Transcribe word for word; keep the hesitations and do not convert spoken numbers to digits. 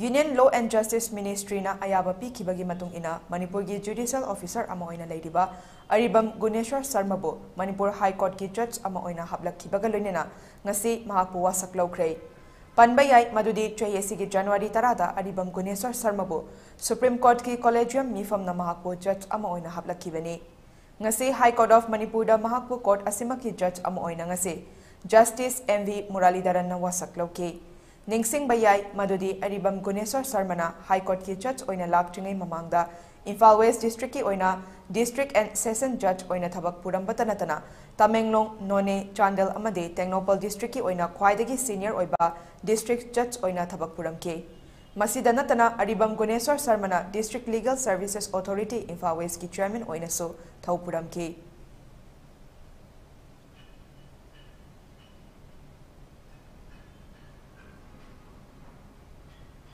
Union Law and Justice Ministry ꯅ ꯑꯌꯥꯕ ꯄꯤꯈꯤꯕꯒꯤ ꯃꯇꯨꯡ ꯏꯟꯅ ꯃꯅꯤꯄꯨꯔꯒꯤ judicial officer ꯑꯃ ꯑꯣꯏꯅ ꯂꯩꯔꯤꯕ ꯑꯔꯤꯕꯝ ꯒꯨꯅꯦꯁ꯭ꯋꯔ ꯁꯔꯃꯕꯨ ꯃꯅꯤꯄꯨꯔ High Court ꯀꯤ judge ꯑꯃ ꯑꯣꯏꯅ ꯍꯥꯞꯂꯛꯈꯤꯕꯒ ꯂꯣꯏꯅꯅ ꯉꯁꯤ ꯃꯍꯥꯛꯄꯨ ꯋꯥꯁꯛ ꯂꯧꯈ꯭ꯔꯦ꯫ ꯄꯟꯕ ꯌꯥꯏ ꯃꯗꯨꯗꯤ ꯆꯍꯤ ꯑꯁꯤꯒꯤ January ꯇꯔꯥꯗ ꯑꯔꯤꯕꯝ ꯒꯨꯅꯦꯁ꯭ꯋꯔ ꯁꯔꯃꯕꯨ Supreme Court ꯀꯤ Collegium ꯃꯤꯐꯝꯅ ꯃꯍꯥꯛꯄꯨ judge ꯑꯃ ꯑꯣꯏꯅ ꯍꯥꯞꯂꯛꯈꯤꯕꯅꯤ꯫ ꯉꯁꯤ High Court of ꯃꯅꯤꯄꯨꯔꯗ ꯃꯍꯥꯛꯄꯨ court ꯑꯁꯤꯃꯛꯀꯤ judge ꯑꯃ ꯑꯣꯏꯅ ꯉꯁꯤ Justice M V ꯃꯨꯔꯥꯂꯤꯙꯔꯟꯅ ꯋꯥꯁꯛ ꯂꯧꯈꯤ꯫ ꯅꯤꯡꯁꯤꯡꯕ ꯌꯥꯏ ꯃꯗꯨꯗꯤ ꯑꯔꯤꯕꯝ ꯒꯨꯅꯦꯁ꯭ꯋꯔ ꯁꯔꯃꯅ High Court ꯀꯤ judge ꯑꯣꯏꯅ ꯂꯥꯛꯇ꯭ꯔꯤꯉꯩ ꯃꯃꯥꯡꯗ ꯏꯝꯐꯥꯜ West District ꯀꯤ ꯑꯣꯏꯅ District and Session Judge ꯑꯣꯏꯅ ꯊꯕꯛ ꯄꯨꯔꯝꯕꯇ ꯅꯠꯇꯅ ꯇꯃꯦꯡꯂꯣꯡ, ꯅꯣꯅꯦ, ꯆꯥꯟꯗꯦꯜ ꯑꯃꯗꯤ ꯇꯦꯡꯅꯧꯄꯜ District ꯀꯤ ꯑꯣꯏꯅ ꯈ꯭ꯋꯥꯏꯗꯒꯤ senior ꯑꯣꯏꯕ District Judge ꯑꯣꯏꯅ ꯊꯕꯛ ꯄꯨꯔꯝꯈꯤ꯫ ꯃꯁꯤꯗ ꯅꯠꯇꯅ ꯑꯔꯤꯕꯝ ꯒꯨꯅꯦꯁ꯭ꯋꯔ ꯁꯔꯃꯅ District Legal Services Authority Imphal West ꯀꯤ chairman ꯑꯣꯏꯅꯁꯨ ꯊꯧ ꯄꯨꯔꯝꯈꯤ꯫